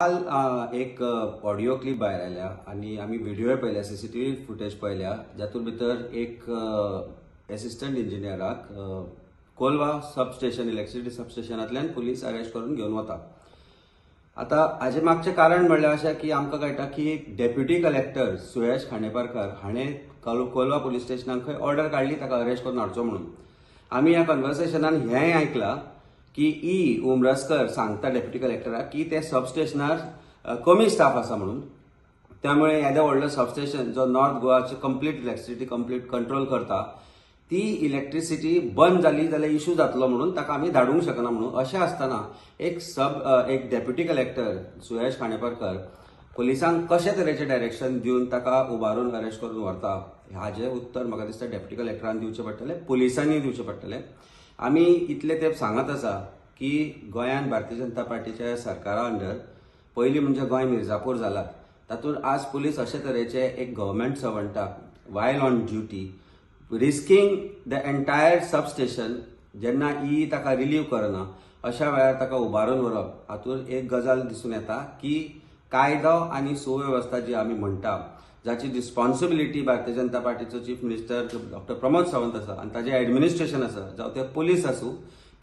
काल एक audio clip भायर आयल्या आनी आमी व्हिडिओय पळयल्या, सीसीटीव्ही फुटेज पळयल्या, जातूंत भितर एक एसिस्टंट इंजिनियराक Colva sub station, electricity sub स्टेशनांतल्यान पुलीस अरेस्ट करून घेवन वता. आतां हाजे मागचें कारण म्हणल्यार अशें की आमकां कळटा की डेप्युटी कलेक्टर सुयश खांडेपारकर हाणें कोलवा पुलीस स्टेशनाक खंय ऑर्डर काडली ताका अरेस्ट करून हाडचो म्हणून. आमी ह्या कन्वर्सेशनान हेंय आयकलां की ई उमरसकर सांगता डेप्युटी कलेक्टराक की ते सब स्टेशनार कमी स्टाफ आसा म्हणून, त्यामुळे येदें व्हडलें सब स्टेशन जो नॉर्थ गोवाचे कंप्लीट इलेक्ट्रिसिटी कंप्लीट कंट्रोल करता ती इलेक्ट्रिसिटी बंद जाली जाल्यार इशू जातलो म्हणून ताका आमी धाडूंक शकना म्हणून. अशें आसतना एक डेप्युटी कलेक्टर सुयश खांडेपारकर पुलिसांक कशे तरेचें डायरेक्शन दिवन ताका उबारून अरेस्ट करून व्हरता हाजें उत्तर म्हाका दिसता डेप्युटी कलेक्टरान दिवचें पडटलें, पुलिसांनी दिवचें पडटलें. आमी इतले तेंप सांगत आसा की गोंयांत भारतीय जनता पार्टीच्या सरकारा अंडर पयलीं म्हणजे गोंय मिर्जापूर जाला, तातूंत आज पुलीस अशे तरेचे एक गव्हर्मेंट सर्वंटाक while on duty risking the entire sub station जेन्ना ई ताका रिलीव करना अशा वेळार ताका उबारून व्हरप हातूंत एक गजाल दिसून येता की कायदो आनी सुवेवस्था जी आमी म्हणटा जाची responsibility Bharatiya Janata पार्टीचो chief minister doctor Pramod Sawant आसा आनी ताजें एडमिनिस्ट्रेशन आसा, जावं ते पुलीस आसूं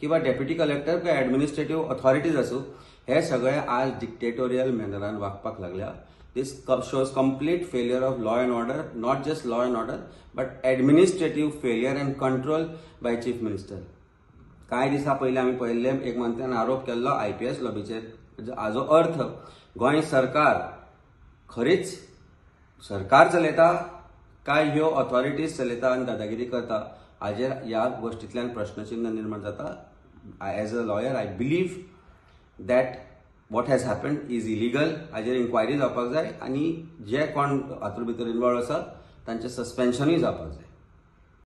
किंवा डेप्युटी कलेक्टर किंवा एडमिनिस्ट्रेटीव ऑथॉरिटीज आसूं, हे सगळे आज डिक्टेटोरियल मॅनरान वागपाक लागल्या. This shows complete failure of law and order, not just law and order but administrative failure and control by chief minister. कांय दिसां पयलीं आमी पळयल्ले एक मंत्र्यान आरोप केल्लो आयपीएस लॉबीचेर, हाजो अर्थ गोंय सरकार खरीच सरकार चलयता काय ह्यो ऑथॉरिटीज चलयता आनी दादागिरी करता हाजेर ह्या गोश्टींतल्यान प्रश्नचिन्ह निर्माण जाता. As a lawyer I believe that what has happened is illegal. हाजेर इन्क्वायरी जावपाक जाय आनी जे कोण हातूंत भितर इन्वॉल्व आसा तांचें सस्पेन्शनूय जावपाक जाय.